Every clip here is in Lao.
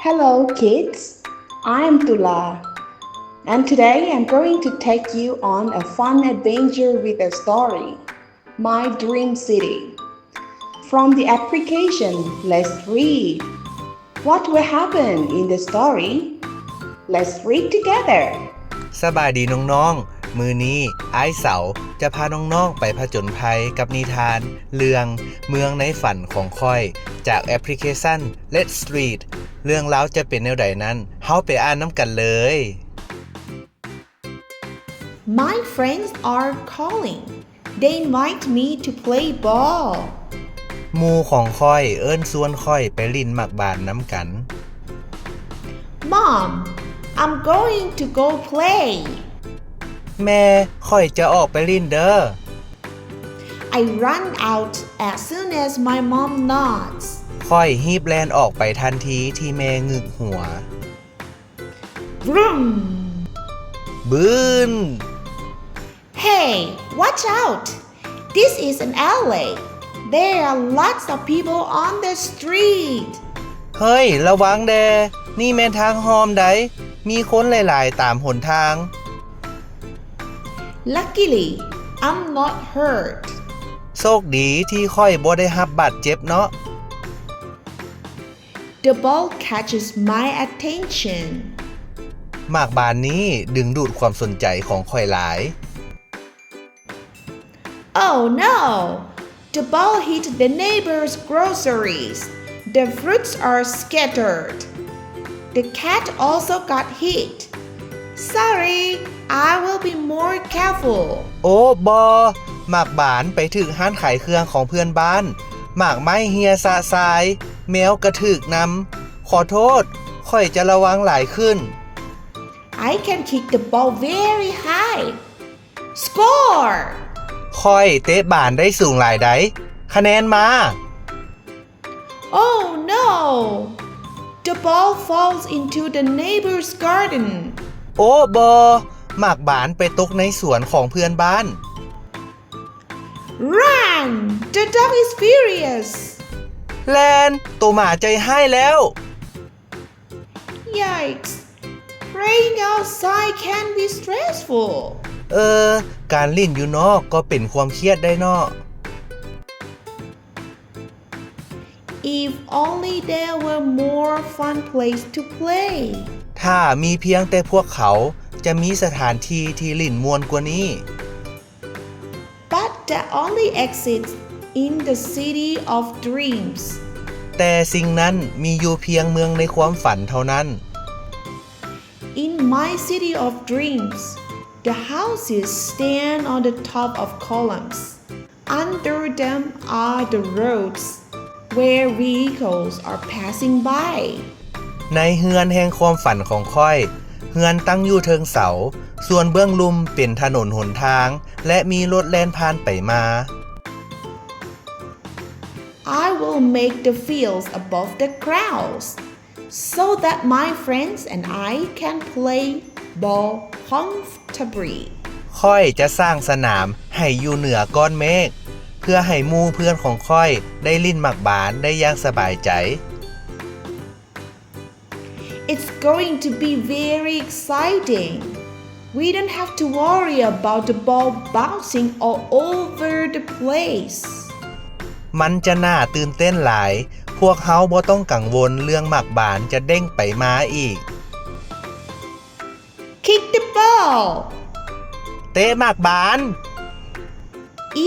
Hello, kids. I'm Tula, and today I'm going to take you on a fun adventure with a story, My Dream City. From the application, let's read. What will happen in the story? Let's read together. ສະບາຍດີນ້ອງໆ ມື້ນີ້ອ້າຍເສົາຈະພານ້ອງໆໄປຜະຈົນໄພກັບນິທານເລື່ອງເມືອງໃນຝັນຂອງຂ້ອຍ ຈາກແອັບພລິເຄຊັນ Let's Read. ເລື່ອງລາວຈະເປັນແນວໃດນັ້ນ ເຮົາໄປອ່ານນຳກັນເລີຍ. My friends are calling. They invite me to play ball. ໝູ່ຂອງຂ້ອຍເອີ້ນຊວນຂ້ອຍໄປຫຼິ້ນໝາກບານນຳກັນ. Mom, I'm going to go play. ແມ່, ຂ້ອຍຈະອອກໄປຫຼິ້ນເດີ້. I run out as soon as my mom nods. ຂ້ອຍຮີບແລ່ນອອກໄປທັນທີທີ່ແມ່ງຶກຫົວ. Vroom! ບືນ! Hey, watch out! This is an alley. There are lots of people on the street. ເຮີ້ຍ, ລະວັງແດ່, ນີ້ແມ່ນທາງຮ່ອມໃດ໋, ມີຄົນຫຼາຍໆຕາມຫົນທາງ. Luckily, I'm not hurt. ໂຊກດີທີ່ຂ້ອຍບໍ່ໄດ້ຮັບບາດເຈັບເນາະ. The ball catches my attention. ໝາກບານນີ້ດຶງດູດຄວາມສົນໃຈຂອງຂ້ອຍຫຼາຍ. Oh no! The ball hit the neighbor's groceries. The fruits are scattered. The cat also got hit. Sorry, I will be more careful. ໂອ້ ບໍ່! ໝາກບານໄປຖືກຮ້ານຂາຍເຄື່ອງຂອງເພື່ອນບ້ານ. ໝາກໄມ້ເຮ່ຍຊະຊາຍ. ແມວກະຖືກນຳ. ຂໍໂທດ, ຂ້ອຍຈະລະວັງຫຼາຍຂຶ້ນ. I can kick the ball very high. Score! ຂ້ອຍເຕະບານໄດ້ສູງຫຼາຍໃດ໋. ຄະແນນມາ. Oh no! The ball falls into the neighbor's garden. ໂອ້ບໍ່! ໝາກບານໄປຕົກໃນສວນຂອງເພື່ອນບ້ານ. Run! The dog is furious. ແລ່ນ! ໂຕໝາໃຈຮ້າຍແລ້ວ. Yikes! Playing outside can be stressful. ເອີ, ການຫຼິ້ນຢູ່ນອກກໍເປັນຄວາມຄຽດໄດ້ເນາະ. If only there were more fun place to play. ຖ້າມີພຽງແຕ່ພວກເຂົາຈະມີສະຖານທີ່ທີ່ຫຼິ້ນມ່ວນກວ່ານີ້. But that only exists in the city of dreams. ແຕ່ສິ່ງນັ້ນມີຢູ່ພຽງເມືອງໃນຄວາມຝັນເທົ່ານັ້ນ. In my city of dreams, the houses stand on the top of columns. Under them are the roads where vehicles are passing by. ໃນເຮືອນແຫ່ງຄວາມຝັນຂອງຂ້ອຍ, ເຮືອນຕັ້ງຢູ່ເທິງເສົາ, ສ່ວນເບື້ອງລຸ່ມເປັນຖະໜົນຫົນທາງ ແລະ ມີລົດແລ່ນຜ່ານໄປມາ. I will make the fields above the clouds so that my friends and I can play ball comfortably. ຂ້ອຍຈະສ້າງສະໜາມໃຫ້ຢູ່ເໜືອກ້ອນເມກ ເພື່ອໃຫ້ໝູ່ເພື່ອນຂອງຂ້ອຍໄດ້ຫຼິ້ນໝາກບານໄດ້ຢ່າງສະບາຍໃຈ. It's going to be very exciting. We don't have to worry about the ball bouncing all over the place. ມັນຈະໜ້າຕື່ນເຕັ້ນຫຼາຍ. ພວກເຮົາບໍ່ຕ້ອງກັງວົນເລື່ອງໝາກບານຈະເດ້ງໄປມາອີກ. Kick the ball. ເຕະໝາກບານ.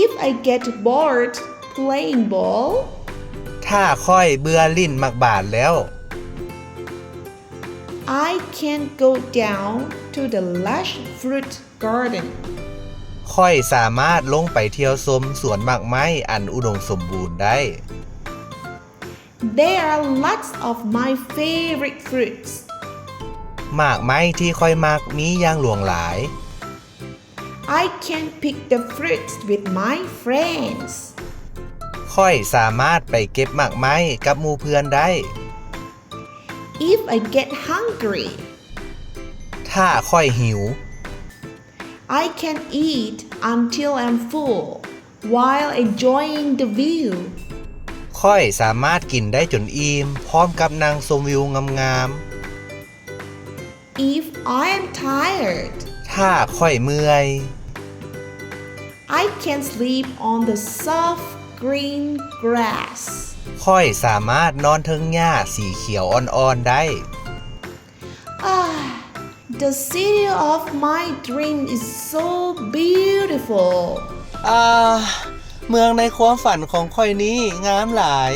If I get bored playing ball, ຖ້າຂ້ອຍເບື່ອຫຼິ້ນໝາກບານແລ້ວ, I can go down to the lush fruit garden. ຂ້ອຍສາມາດລົງໄປທ່ຽວຊົມສວນໝາກໄມ້ອັນອຸດົມສົມບູນໄດ້. There are lots of my favorite fruits. ໝາກໄມ້ທີ່ຂ້ອຍມັກມີຢ່າງຫຼວງຫຼາຍ. I can pick the fruits with my friends. ຂ້ອຍສາມາດໄປເກັບໝາກໄມ້ກັບໝູ່ເພື່ອນໄດ້. If I get hungry, ຖ້າຂ້ອຍຫິວ, I can eat until I'm full while enjoying the view. ຂ້ອຍສາມາດກິນໄດ້ຈົນອີ່ມ ພ້ອມກັບນັ່ງຊົມວິວງາມໆ. If I am tired, ຖ້າຂ້ອຍເມື່ອຍ I can sleep on the soft green grass. ຂ້ອຍສາມາດນອນເທິງຫຍ້າສີຂຽວອ່ອນໆໄດ້. Ah, the city of my dream is so beautiful. ອາ ເມືອງໃນຄວາມຝັນຂອງຂ້ອຍນີ້ງາມຫຼາຍ.